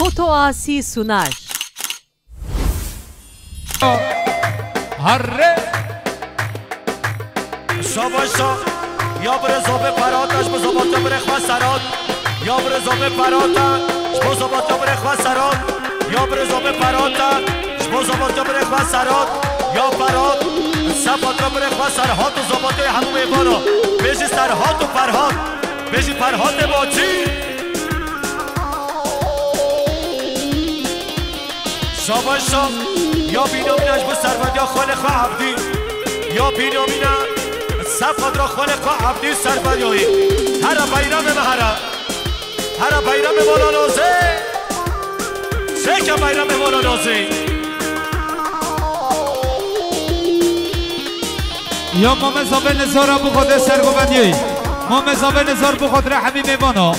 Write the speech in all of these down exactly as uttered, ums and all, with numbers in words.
Foto Asî Sunar. Herre. Şabaşa. Ya birê zobê Ferhat e, ji bo zobatya birê xwe Serhat. Ya birê zobê Ferhat e, ji bo zobatya birê xwe Serhat. Ya birê zobê Ferhat e, ji bo zobatya birê xwe Serhat. Ya Ferhat. Sefa dira birê xwe Serhat û zobatya hemû mêvana. Bêjî Serhat û Ferhat. Bêjî Ferhatê Baçî. Şabaşa. Ya Bînyamîna ji bo servetiya xwelê xwe Evdî. Ya Bînyamîna sefa dira xwelê xwe Evdî servetiya wî. Here beyramê me here. Here beyramê mala Nazê. Çêke beyramê mala Nazê. Ya Mamê Zavê Nizara bi xwe de sergovendiyê. Mamê Zavê Nizar bi xwe de hemî mêvana.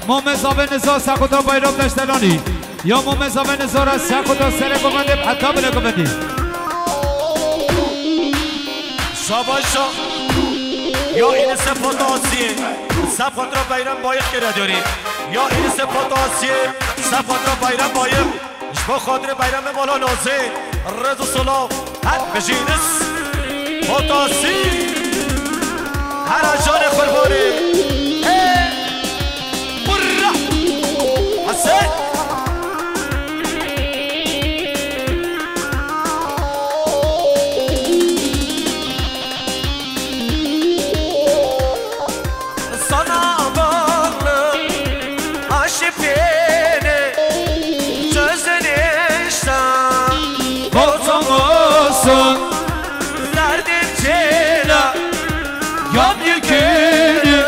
Mamê Zavê Nizar sexuta Bayram Deştelanî. Ya Mamê Zavê Nizara sexuta serê govendê heta bile govendî. Şabaşa. Ya Înise Foto Asiyê. Sefatra Bayram Bayık kire dörî. Ya Înise Foto Asiyê. Sefatra Bayram Bayık. Ji bo xatirê beyramê mala Nazê, rêz û silav, her bijî Înis, Foto Asî, here canê qurbanê. Ê, qurra, Hesê. Sana bağlı aşık beni çözün işte. Olsun olsun derdim çile, gam yükünü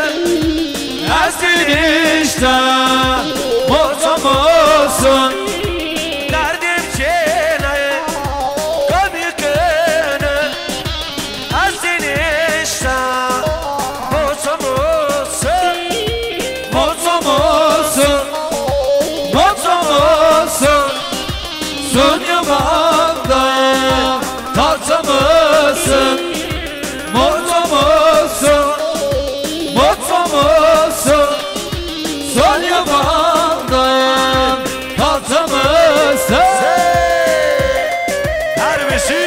ezdir işte. Olsun olsun derdim çile, gam yükünü ezdir işte. Mutlu musun? Mutlu musun? Mutlu musun? Sun yuvanda tatlı mısın? Mutlu musun? Mutlu musun? Son yabandan tatlı mısın? Her bişî.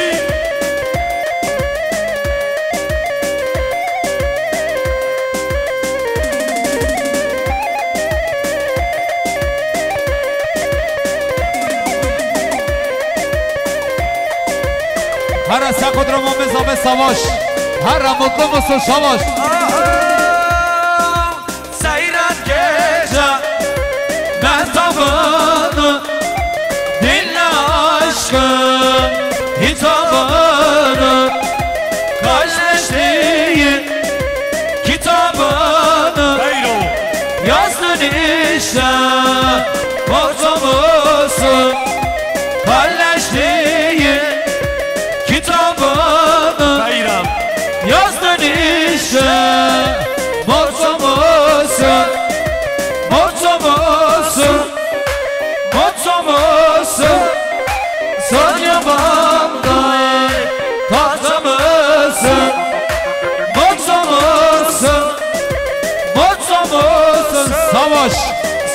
Hara Sekudra Mamê Zavê Savaş. Hara mutlu musun Savaş? Aha! Seyran gece mehtabını, dinle aşkın hitabını, kalleşliğin kitabını. Beyro. Yazdın işte ortamızı, kalleşliğin kitabını. Beyro. Yazdın işte motto musun? Motto musun? Motto musun? Son yuvamda tatlı mısın? Motto musun? Motto musun? Savaş.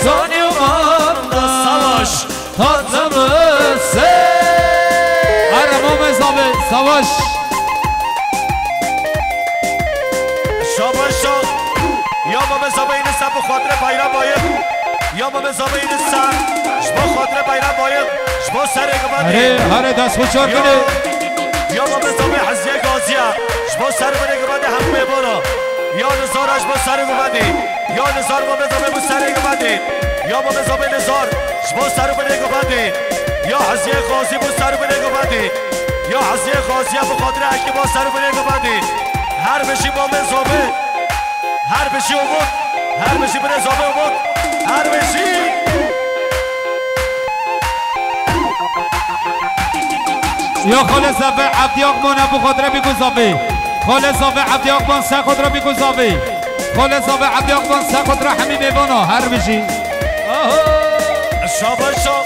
Son yuvamda savaş. Tatlı mısın? Hara Mamê Zavê Savaş. Şabaşa. Ya Mamê Zavê Înisa bi xatirê Bayram Bayik. Ya Mamê Zavê Înisa ji bo xatirê Bayram Bayik. Ji bo serê givandê. Hare, hare dest xwe çar bine. Ya Mamê Zavê Heziyê Gaziya. Ji bo serê givandê hemû mêvana. Ya Nizara ji bo serê givandê. Ya Nizar Mamê Zavê bo serê givandê. Ya Mamê Zavê Nizar ji bo serê givandê. Ya Heziyê Xazî bo serê givandê. Ya Heziyê Xaziya bo xatirê Hekî bo serê givandê. Her bijî Mamê Zavê. Her bijî Umut. Her bijî birê Zavê Umut. Her bijî. Ya Xalê Zavê Evdî Akman e bo xatirê bî ku Zavê. Xalê Zavê Evdî Akman se xatirê bî ku Zavê. Xalê Zavê Evdî Akman se xatirê hemî mêvana her bijî. Aho! Şabaşa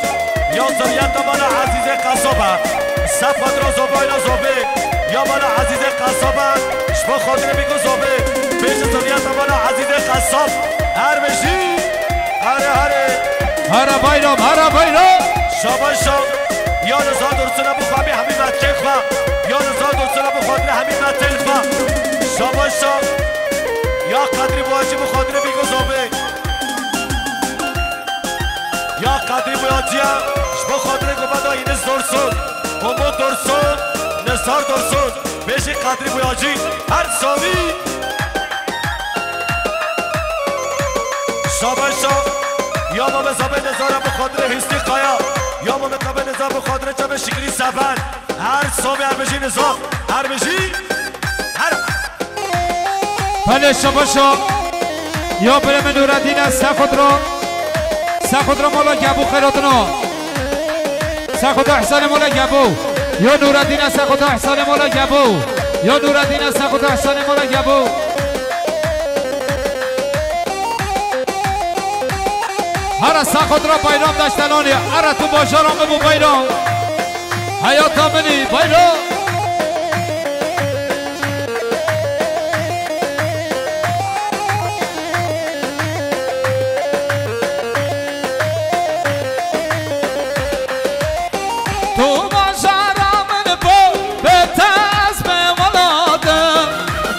ya ziriyeta mala Ezîzê Qesaba. Se xatirê Zavayla Zavê. Ya mala Ezîzê Qesaba. Ji bo xatirê bî ku Zavê. Bêjî ziriyeta mala Ezîzê Qesab. Her bijî. Hare hare. Here bayram, here bayram. Şabaşa. Ya Rıza Dursun'a bu xwe hemî metkên xwe. Ya Rıza Dursun'a bu xatirê hemî metkên xwe. Şabaşa. Ya Qedrî Boyacı bu xatirê Bîgo Zabê. Ya Qedrî Boyacı'ya ji bo xatirê guveda Înis Dursun, Umut Dursun, Nizar Dursun. Bêjî Qedrî Boyacı her savî. Şabaşa. Ya Mame Zabê Nizara bi xatirê Hüsnü Kaya. Ya Mame Zabê Nizar bi xatirê Çavê Şikrî Sefer. Her savî her bijî Nizar. Her bijî. Her. Belê şabaşa. Ya birê min Nureddîn e, Sexudra. Sexudra mala Gebû xeyratino. Sexudra Hüsenê mala Gebû. Ya Nureddîn e, Sexudra Hüsenê mala Gebû. Ya Nureddîn e, Sexudra Hüsenê mala Gebû. Here Sexudra Bayram Deştelanî. Here tu bajara min bû Bayram. Heyata min î Bayram. Tu bajara min bo, bê te ez bê weladim.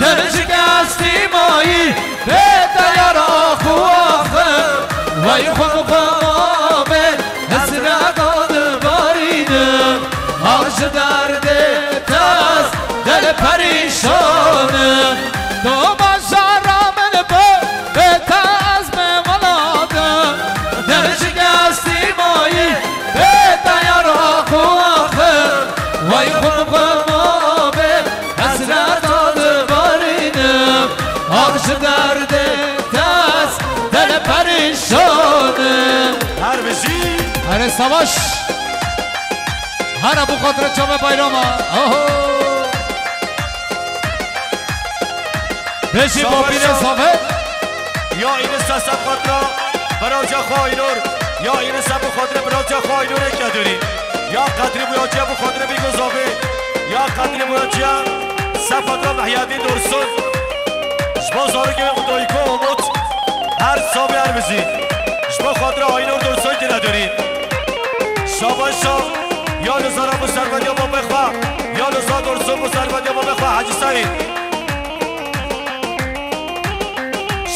Derecik ez tîmayî, bê te yar ax û axim. Wey xwe xwe ma bê, hesreta dibarînim. Ax ji derdê te ez del perîşan im. Tu bajara min bê, bê te ez bê weladim. Derecik ez tîmayî, bê te yar ax û axim. Wey xwe xwe ma bê, hesreta dibarînim. Ax ji derdê te ez del perîşan im. Her bijî. Here savaş. Here bo xatirê Çavê Bayrama. Oho. Bêjî Şabaş bapîrê şa-, Zave. Ya Înisa Sefqatra, biraciya xwe Aynur. Ya Înisa bi xatirê biraciya xwe Aynurê Kedûrî. Ya Qedrî Boyacı'ya bi xatirê Bîgo Zavê. Ya Qedrî Boyacı'ya Sefqatra Mehyadîn Dursun. Ji bo zarokê wê Dayko Umut. Her savê her bijî. Ji bo xatirê Aynur Dursun Kedûrî. Şabaş şa. Ya li zara bi servetiya babê xwe. Ya li zar Dursun bi servetiya babê xwe Hecî Seîd.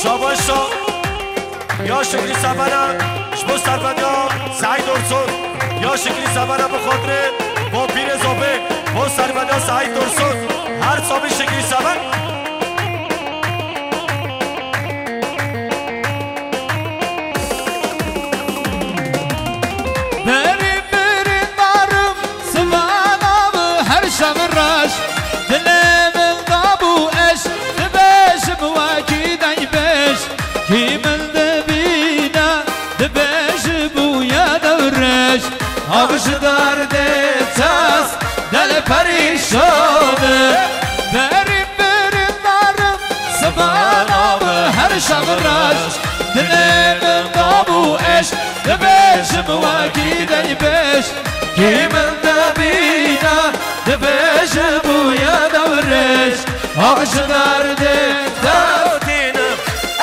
Şabaş şa. Ya Şikrî Severa ji bo servetiya Seîd Dursun. Ya Şikrî Severa bi xatirê bapîrê Zobê bo servetiya Seîd Dursun. Her savî Şikrî Sever. Berî birîndarim, sivana min her şev reş. Dilê min dabû eş, dibêjim wekî dengbêj. Kî min dibîne, dibêjim bûye dewrêj. Ax ji derdê te ez del perîşan im. Berî birîndarim, sivana min her şev reş. Dilê min dabû eş, dibêjim wekî dengbêj. Kî min dibîne, dibêjim bûye dewrêj. Ax ji derdê te tînim,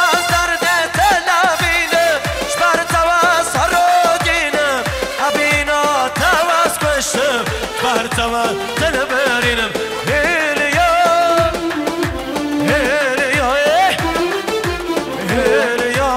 ez derdê te nabînim. Ji ber te ez herotînim, hebîna te ez kuştim. Ji ber te ez te nabînim. Hêriya, hêriya, ê, hêriya.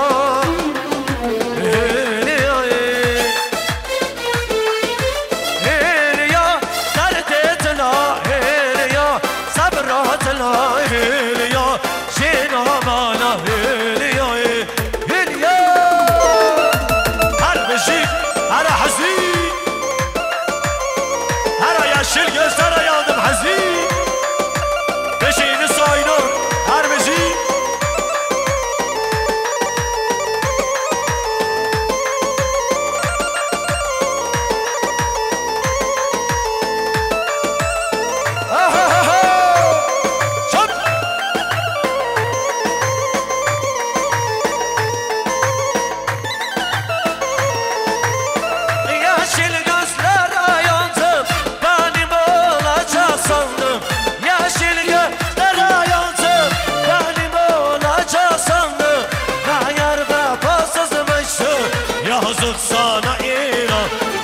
Azık sana ila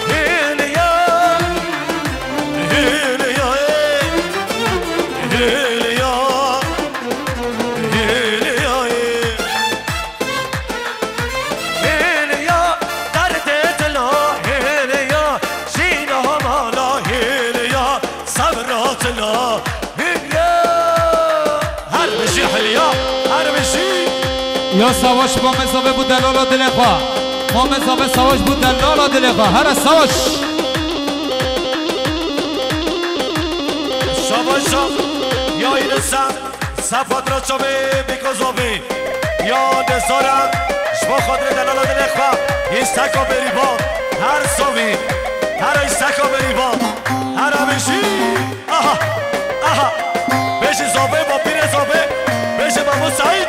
hiliya, hiliya, hiliya, hiliya, hiliya, derdetla hiliya, şina hamala hiliya, sabratla. Hilya! Her bijî Hilya! Her bijî! Ya Savaş, Mamê Zavê bû delala dilê xwe. Mamê Zavê Savaş bû delala dilê xwe. Here Savaş! Savaşa ya îne se, se fatra çavê bîka zavê. Ya nizara ji bo xatirê delala dilê xwe. Yê seka berîvan. Her zavî. Her ay seka berîvan. Her bijî! Aha! Aha! Bêje zavê, bapîrê zavê. Bêje Mamo Seîd.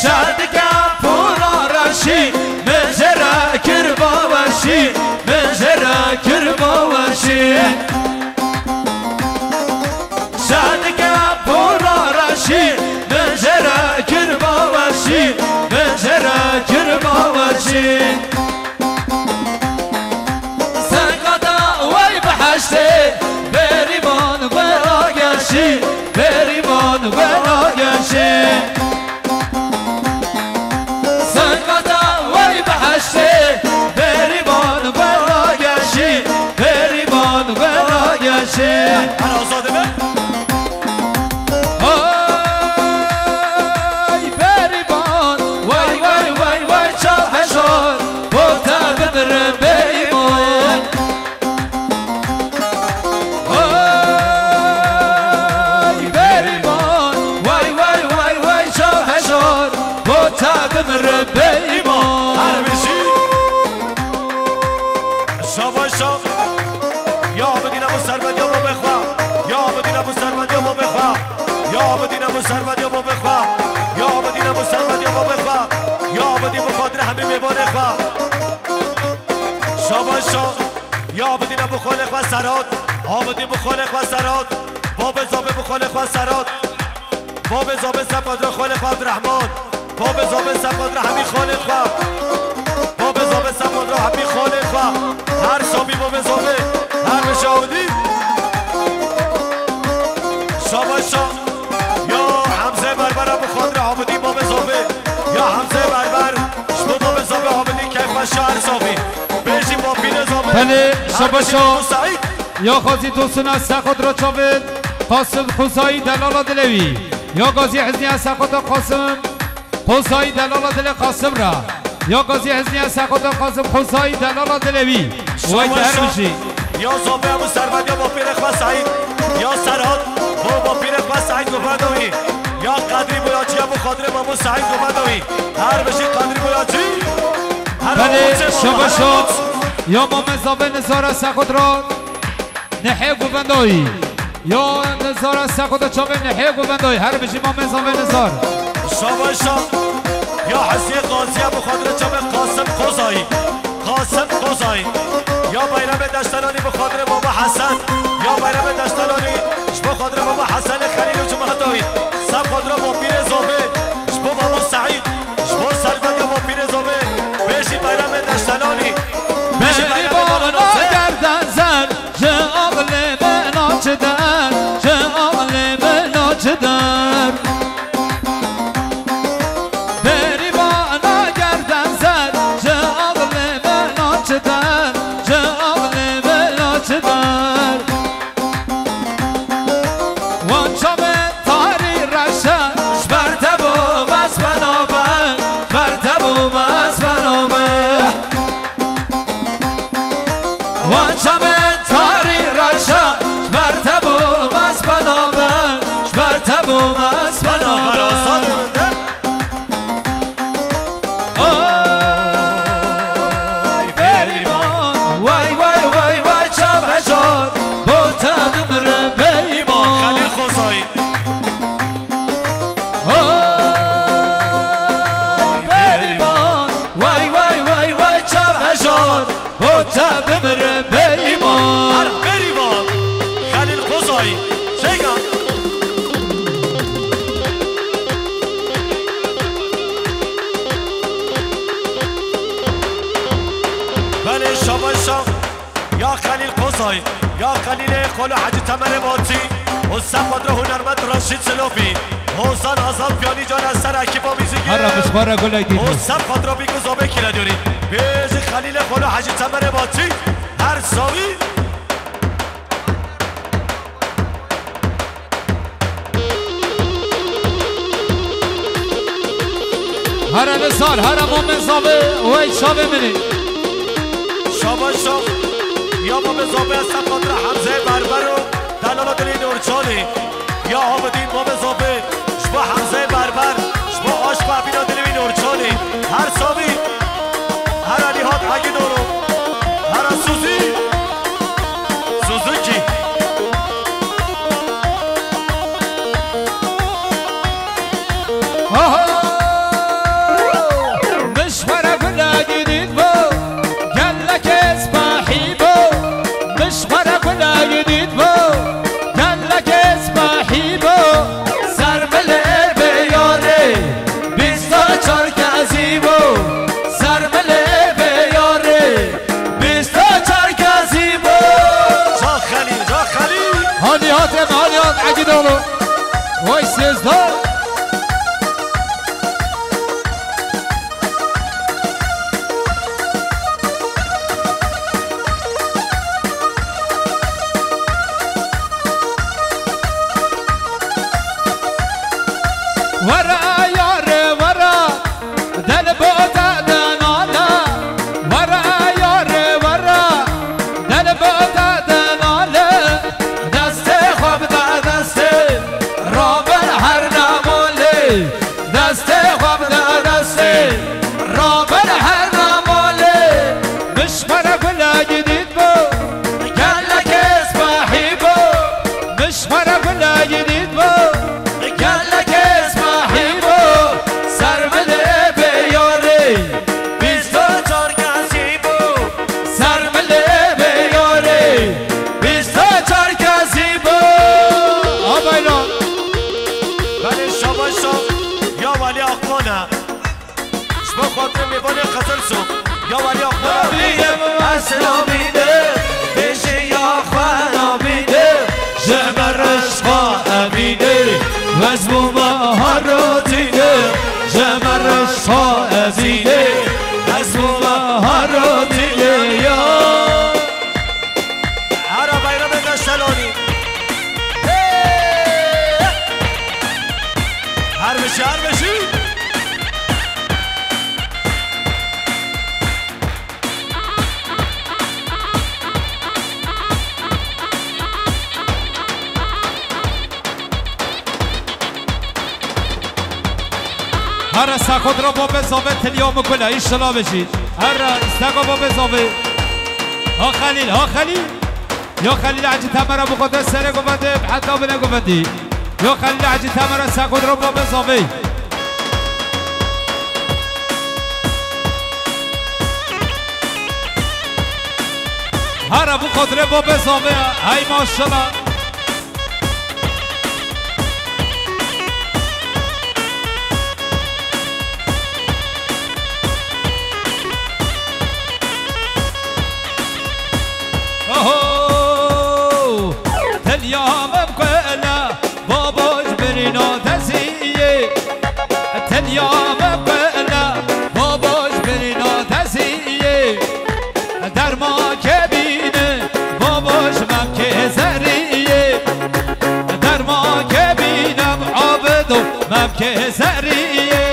Şadika pûra reşî, min jê re kir baweşî, min jê re kir baweşî. Şadike pûra reşî, min jê re kir baweşî, min jê re kir baweşî. Sengata wey biheştê, berîvan we ageşî, berîvan we ageşî. Sengata wey biheştê, berîvan we ageşî, berîvan we ageşî. Her azadê be. Ay berîvan, wey, wey, wey, wey, çav hejar, bo te bimirim bêîman. Ay berîvan, wey, wey, wey, wey, çav hejar, bo te bimirim bêîman. Her bijî. Şabaşa. Ya Abidîne bo servetiya babê xwe. Ya Abidîne bo servetiya babê xwe. Ya Abidîne bo servetiya babê xwe. Ya Abidîne bo servetiya babê xwe. Ya Abidî bo xatirê hemî mêvanê xwe. Şabaşa. Ya Abidîne bi xolê xwe Serhat. Abidî bi xolê xwe Serhat. Babê Zabê bi xolê xwe Serhat. Babê Zabê Sepodra xolê xwe Abdurrahman. Babê Zabê Sepodra hemî xolê xwe. Babê Zabê Sepodra hemî xolê xwe. Her Sabî babê Zabê. Her bijî Abidî. Şabaşa. Ya Hemze Berbera bi xatirê Abidî babê Zabê. Ya Hemze Berber. Ji bo babê Zabê Abidî keyf xweş e her Sabî. Bêjî bapîrê Zabê. Belê, şabaşa. Her bijî Abu Seîd. Ya xwezî dostuna Sexot ra çavê Qasim Xuzayî delala dilê wî. Ya gazî hizniya Sexota Qasim Xuzayî delala dilê Qasim ra. Ya gazî hizniya Sexota Qasim Xuzayî delala dilê wî. Wey te her bijî. Ya Zabê Abu Servetiya bapîrê xwe Seîd. Ya Serhat bo bapîrê xwe Seîd govenda wî. Ya Qedrî Boyacî ya bo xatirê Mamo Seîd govenda wî. Her bijî Qedrî Boyacî. Her Belê, şabaşa. Ya Mamê Zavê nizara Sexot ra. Nehê govendayî. Ya nizara Sexota çavê nehê govendayî. Her bijî Mamê Zavê nizar. Şabaşa. Ya Hesiyê Qaziye bi xatirê çavê Qasim Xozayî. Qasim Xozayî. Ya Bayramê Deştelanî bi xatirê Mama Hesen. Ya Bayramê Deştelanî ji bo xatirê Mama Hesenê Xelîl û cemaeta wî. Sexot ra bapîrê Zavê. Ji bo Mamo Seîd. Ji bo servetiya bapîrê Zavê. Bêjî Bayramê Deştelanî. Bêjî Bayramê Mama Nazê. Ji axlê min naçider, ji axlê min naçider. Berîvana gerden zer, ji axlê min naçider, ji axlê min naçider. Wan çavên tarî reşe, ji ber te bûm ez fena be, ji ber te bûm ez fena be. Wan çavên tarî reşa, ji ber te bûm ez fena be, ji ber te bûm ez fena Hoca bimirim bêîman. Her bêrîvan. Xelîl Kozayî. Çêka. Belê şabaşa. Ya Xelîl Kozay, ya Xelîlê Xolo Hecî Temerê Batî û Sefadra hunermend Reşîd Silofî, Hozan Azam Piyanî Can Eser ekîpa muzîkê. Herre mişxwara gulek dît. Û Sefadra Bîk û Zabê Kîredorî. Bêjî Xelîlê Xolo Hecî Temerê Batî, her sawî. Here nisar, here momin zavê, wey çavê min î. Şabaş şax. Ya babê zavê ez te xatira Hemzeyê Berber û delala dilê Nûrcanî. Ya Abidîn babê zavê, ji bo Hemzeyê Berber, ji bo aşqa evîna dilê wî Nûrcanî. Her savî, here Nîhat Egîdoro, here Suzî. Suzuki. Aha! Mişxwere gulagî dît bo, gelekê spahî bo. Mişxwere gulagî dît bo, gelekê spahî bo. Ser milê bê yarê, bîst û çar kezî bo. Ser milê bê yarê, bîst û çar kezî bo. Ca Xelî, ca Xelî. Hanî hat em, hanî hat Egîdoğlu. Vay sêzdar. Were yare were, del bo te de nale. Were yare were, del bo te de nale. Destê xwe bide destê, rabe her nemale. Destê xwe bide destê, rabe her nemale. Mişxwere gulagî dît bo, gelekê spahî bo. Mişxwere gulagî dît bo, gelekê spahî bo. Ser milê bê yarê, bîst û çar kezî bo. Ser milê bê yarê, bîst û çar kezî bo. Abayla. Belê şabaşa, ya Welî Akman e. Ji bo xatirê mêvanê Qizilsox, ya Welî Akman e. Nabînim, ez nabînim, bêjî ya xwe nabînim. Ji me reşqa evînê, ez bûme harotîne. Ji me reşqa evînê, ez bûme harotîne ya. Here Beyramê Deştelanî. Hey! Her bijî, her bijî. Here Sexot ra babê zavê tiliya min gul e, înşela bijî. Here Sexo babê zavê. Ha Xelîl, ha Xelîl. Ya Xelîl Hecî Temera bixwe dest serê govendê, heta bine govendî. Ya Xelîl Hecî Temera Sexot ra babê zavê. Here bi xatirê babê zavê, hey maşallah. Oho! Tenya me bikele, babo ji birîna deziyê. Tenya me bikele, babo ji birîna deziyê. Derma kebîne, babo ji memkê zeriyê. Derma kebîne, abido memkê zeriyê.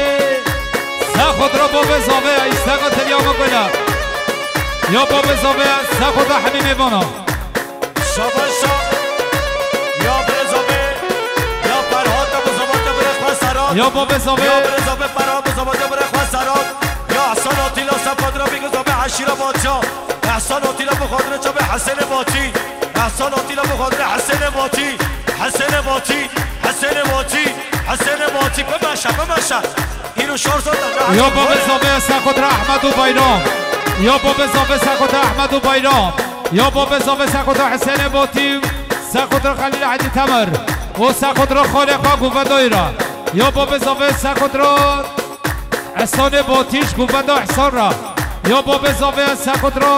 Sexot ra babê zavê, îsteka tenya me gula. Ya babê zavê, Sexot a hemî mêvana. Şabaşa. Ya birê zavê. Ya Ferhat, te bi zavat te bire xwe seran. Ya babê zavê. Ya birê zavê Ferhat, bi zavat te bire xwe seran. Ya Ehsan Atîla, Sefadra Bîk zavê Eşîra Batya. Ehsan Atîla bi xatirê çavê Hesenê Batî. Ehsan Atîla bi xatirê Hesenê Batî. Hesenê Batî. Hesenê Batî. Hesenê Batî. Bimeşe, bimeşe. Îro şar zaten. Ya babê zavê Sexot ra Ehmed û Bayram. Ya babê zavê Sexotra Ehmed û Bayram. Ya babê zavê Sexotra Hisênê Batî. Sexotra Xelîl Hecî Temir. Û Sexotra xalê xwe Guvedoyê re. Ya babê zavê Sexotra Ehsanê Batî ji Guveda Ehsan re. Ya babê zavê Sexotra.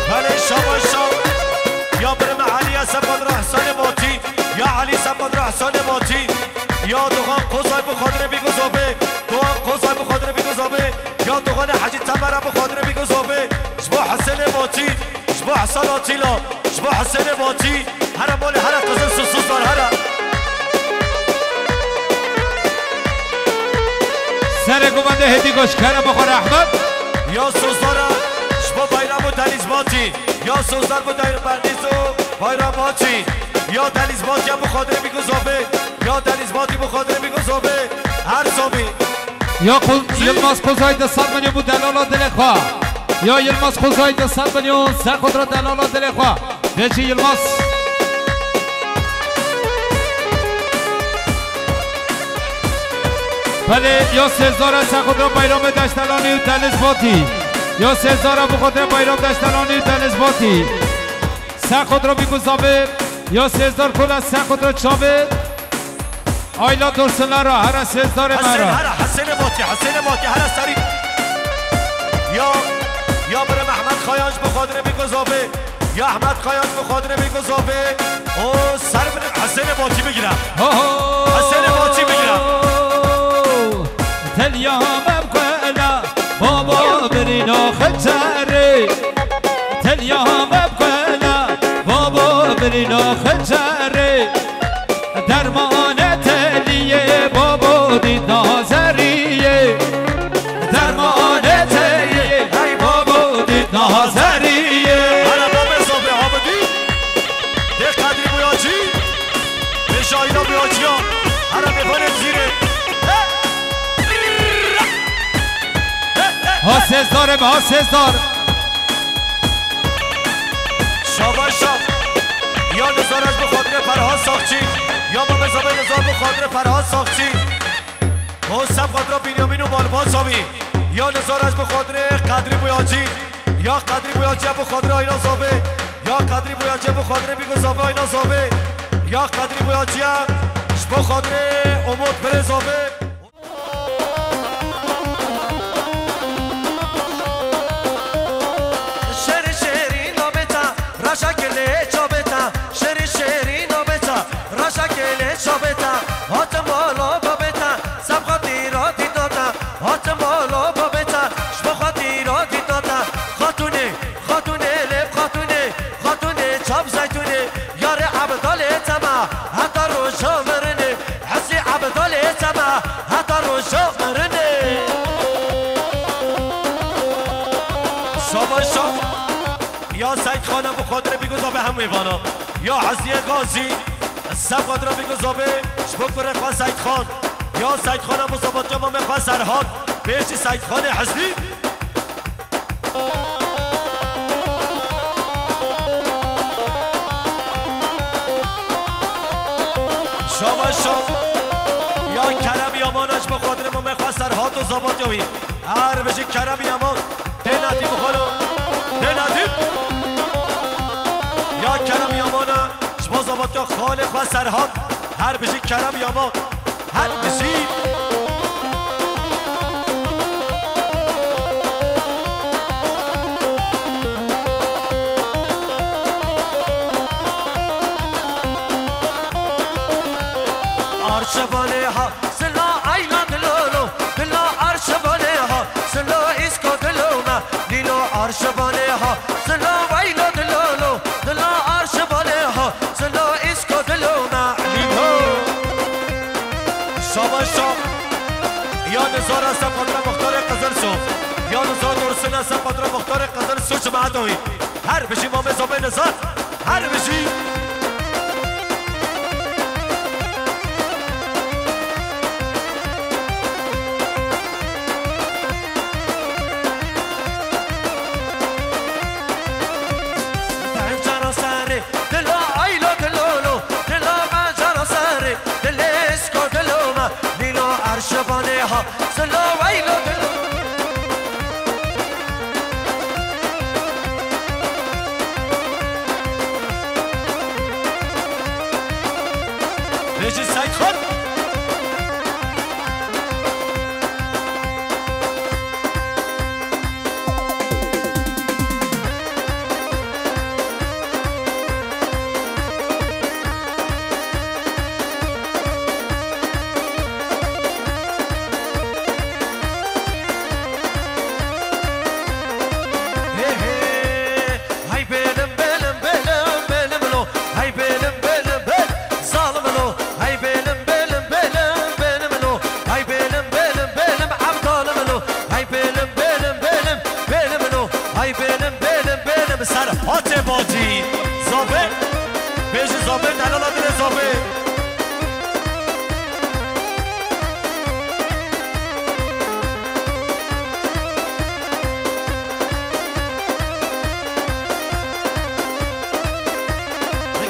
Belê şabaş şab. Ya birê me Elî ya Sexotra Ehsanê Batî. Ya Elî Sexotra Ehsanê Batî. Ya Doxan Kozay bi xatirê Bîgozovê. Doxan Kozay bi xatirê Bîgozovê. Ya Doxanê Hecî Temera bi xatirê Bîgozovê. Ji bo Hisênê Batî. Ji bo Hesen Atîla. Ji bo Hisênê Batî. Here malê here qizil sosuzlar here. Serê gumendê hêdî goşkere bixwere Ehmed. Ya sozlara. Ji bo Bayram û Denîz Batî. Ya sozdar bi Dayr Berdîz û Bayram Batî. Ya Denîz Batî ya bi xatirê Bîgozovê. Ya Denîz Batî bi xatirê Bîgozovê. Her sabî. Ya Kul-, Yilmaz Kozay di sed milyon bu delala dilê xwe. Ya Yilmaz Kozay di sed milyon Sexotra delala dilê xwe. Vêçî Yilmaz. Belê ya sêzdara Sexotra Bayramê Deştelanî û Deniz Batî. Ya sêzdara bi xatirê Bayram Deştelanî û Deniz Batî. Sexotra Bîgozovê. Ya sêzdar kula Sexotra Çavê. Ayla Dursunlara, here sêzdarê me Hesên here. Here, Hesênê Batî, Hesênê Batî, here serî. Ya, ya birê Mehmet Kayanç bi xatirê Bîgozovê. Ya Ehmed Kayanç bi xatirê Bîgozovê. O ser bin Hesênê Batî bigire. Ho, ho. Hesênê Batî bigire. Telya me bkela, baba birîna xeçerê. Telya me bkela, baba birîna xeçerê. Dermanê teliyê babo dît nazeriyê. Dermanê teliyê hey babo dît nazeriyê. Here babê Zobê Abidî. Dê Qedrî Boyacî. Dê Şahîna Boyacîya. Here mêvanê Cizîrê. Ha sêzdar e, ha sêzdar. Şabaş şab. Ya nizar ez bi xatirê Ferhat Saxçî. Ya mamê Zobê nizar bi xatirê Ferhat Saxçî. O seb xatira Bînyamîn û Malbat Samî. Ya nizar ez bi xatirê Qedrî Boyacî. Ya Qedrî Boyacî bi xatirê Ayna Zobê. Ya Qedrî Boyacî bi xatirê Bîgozovê Ayna Zobê. Ya Qedrî Boyacî ji bo xatirê Umut Birê Zobê. Şêrî şêrîn nabê te, reşa kelê çavê te. Şêrî şêrîn nabê te, reşa kelê çavê te. Hatim balo babê te, seb xatîra dîda te. Hatim balo babê te, ji bo xatîra dîda te. Xatûnê, xatûnê lê xatûnê, xatûnê çav zeytûnê. Yarê Ebdalê te me, heta roja mirinê. Hezî Ebdalê te me, heta roja mirinê. Şabaş şab. Ya Seydxana bi xatirê Bîgozovê hemû mêvana. Ya Heziyê Gazî, seb xatira Bîgozovê, ji bo kurê xwe Seydxan. Ya Seydxana bi zabatiya mamê xwe Serhat, pêşî Seydxanê Hezî. Şabaş şab. Ya Kerem Yaman, ez bi xatirê mamê xwe Serhat û zabatya wî. Her bijî Kerem Yaman. Tê nedî bi xalo. Tê nedî. Ya Kerem Yaman e, ji bo zabatya xalê xwe Serhat. Her bijî Kerem Yaman. Her bijî. Arşivanê ha, sila eyla dilolo, dila arşivanê ha, silo îsko dilo me, lîlo arşivanê ha, silo weylo dilolo, dila arşivanê ha, silo îsko dilo me, lîlo. Şabaş şab. Ya nizara se patra muxtarê Qizil Su. Ya nizar Dursun se patra muxtarê Qizil Su, cemaet oyî. Her bijî mamê Zobê Nizar. Her bijî. Pencara serê, dilo eylo dilolo, dilo pencara serê, dilê îsko dilo me, lîlo arşi Zila weylo dil. Bêjin Seyîd Xan. Hey, hey, hey, bêlim, bêlim, bêlim, bêlim lo. Hey, bêlim, bêlim, bêlim, zalim lo. Hey, bêlim, bêlim, bêlim, bêlim lo. Hey, bêlim, bêlim, bêlim, ebdalim lo. Hey, bêlim, bêlim, bêlim, bêlim lo. Hey, bêlim, bêlim, bêlim, ser hatê bacî. Zobê, bêjin zobê, delala dilê zobê.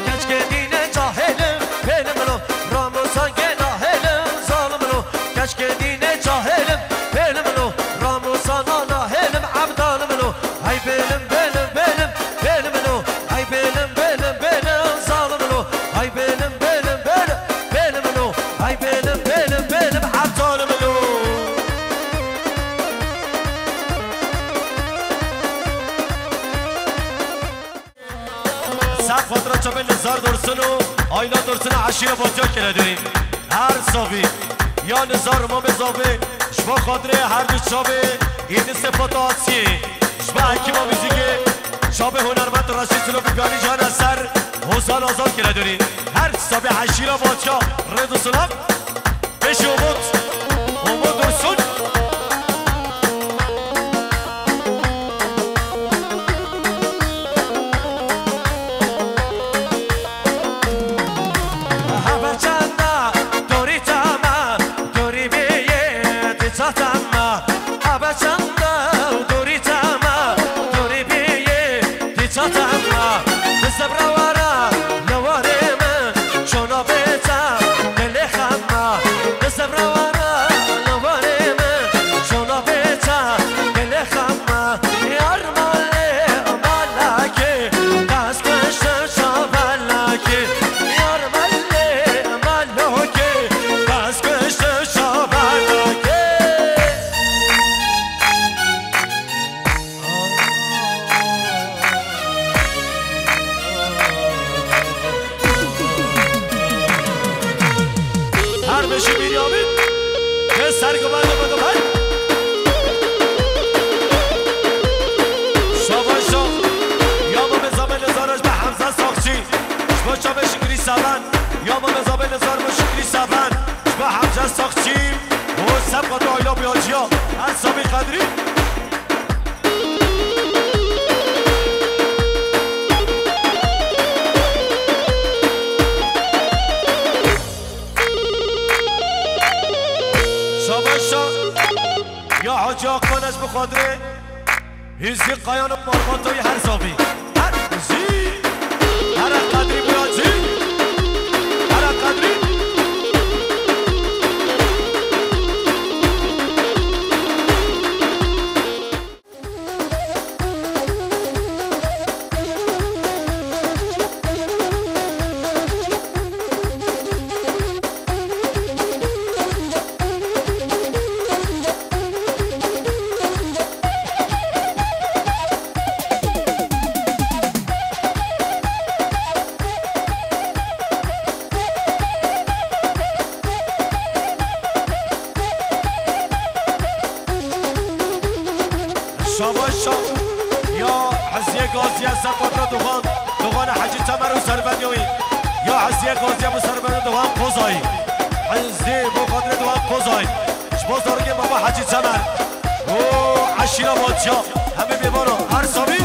Keçkê dîne cahêlim, bêlim lo, Ramusan gê nahêlim, zalim lo. Keçkê dîne cahêlim, bêlim lo, Ramusana nahêlim, ebdalim lo. Hey bêlim, bêlim, bêlim, bêlim lo. Hey bêlim, bêlim, bêlim, zalim lo. Hey bêlim, bêlim, bêlim, bêlim lo. Hey bêlim, bêlim, bêlim, ebdalim lo. Ser fatra çavê Nizar Dursun û Ayla Dursun eşîra Batiya kire dûrî. Her savî ya Nizar Mamê Zavê ji bo xatirê her du çavê Îdîsê Fata Asiyê, ji bo hekîma muzîkê çavê hunermend Reşîd Silovikanî jane ser Hozan Azad kire dûrî. Her savî eşîra Batiya rêd û silav. Beşi Umut. Umut Dursun. Hebe çanda dorî tama, dorî bêyê di çatama. Hebe çanda dorî tama, dorî bêyê di çatama. Bi zebra wara li warê min, çona bêta dilê xema. Bi zebra wara li warê min, çona bêta dilê xema. Yar malê malakê, qas kuştu çavalakê. Yar malê malokê, qas kuştu çavalakê. Her beşi Bînyamîn, ne sergivan ne bedivan. Şabaşa, ya Mamê Zavê Nizar ji bo Hemza Saxçî, ji bo çavê Şikrî Seven, ya Mamê Zavê Nizar bo Şikrî Seven, ji bo Hemza Saxçî, û Sebqa Dayla Biyaciya, her Samî Qedrî. Şabaşa ya Hacı Akman ez bi xatirê Hizî Kayan û Marmatoyî her zavî. Her Hizî, her Qedrî Buyacî, her Qedrî. Şabaşa ya Hiziyê Gaziye ser xatirê Doğan, Doğanê Hecî Temer û serveniyê wî. Ya Hiziyê Gaziye bo servenê Doğan Kozayî. Hizî bo xatirê Doğan Kozayî. Ji bo zarokê Baba Hecî Temer û eşîra Batiya. Hemî mêvana her savî.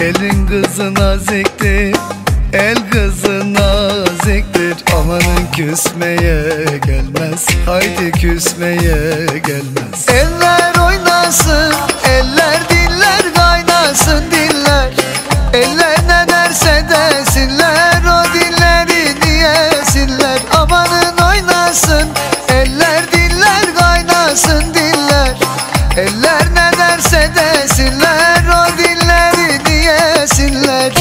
Elin kızı naziktir, el kızı naziktir. Amanın küsmeye gelmez, haydi küsmeye gelmez. Eller oynasın, eller diller kaynasın diller. Eller ne derse desinler, o dilleri diyesinler. Amanın oynasın, eller diller kaynasın diller. Eller ne derse desinler, o dilleri diyesinler.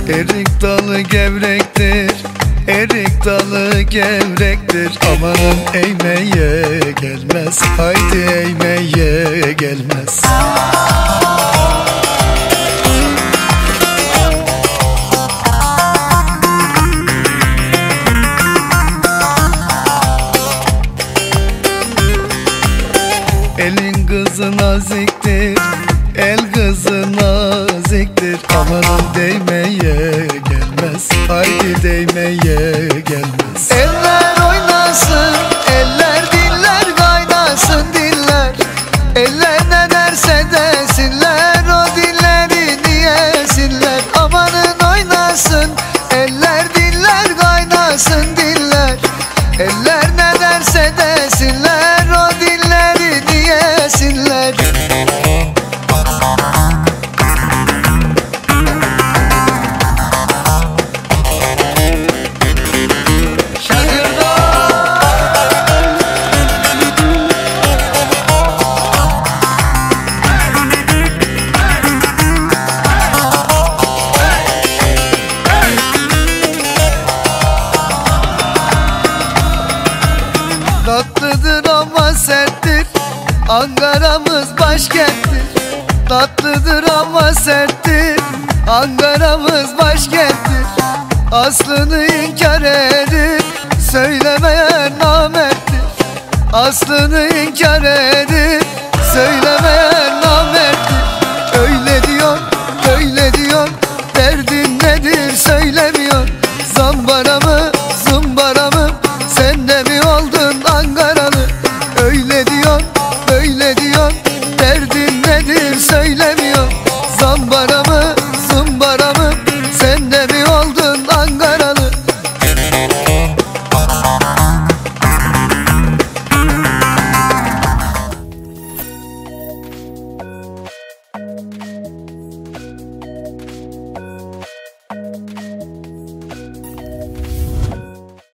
Erik dalı gevrektir, erik dalı gevrektir. Amanın eğmeye gelmez, haydi eğmeye gelmez. Elin kızı naziktir, el kızı naziktir. Amanın değmeye gelmez, haydi değmeye gelmez. Eller oynasın, eller diller kaynasın diller. Eller ne derse desinler, o dilleri diyesinler. Amanın oynasın, eller diller kaynasın diller. Eller ne derse desinler, o dilleri diyesinler. Tatlıdır ama serttir, Ankara'mız başkenttir. Tatlıdır ama serttir, Ankara'mız başkenttir. Aslını inkar edip söylemeyen namerttir. Aslını inkar edip söylemeyen namerttir. Öyle diyor, böyle diyor, derdin nedir söylemiyor. Zambara mı, zımbara mı, sen de mi oldun Ankaralı? Öyle diyor, böyle diyor, derdin nedir söylemiyor. Zambara mı, zımbara mı, sen de mi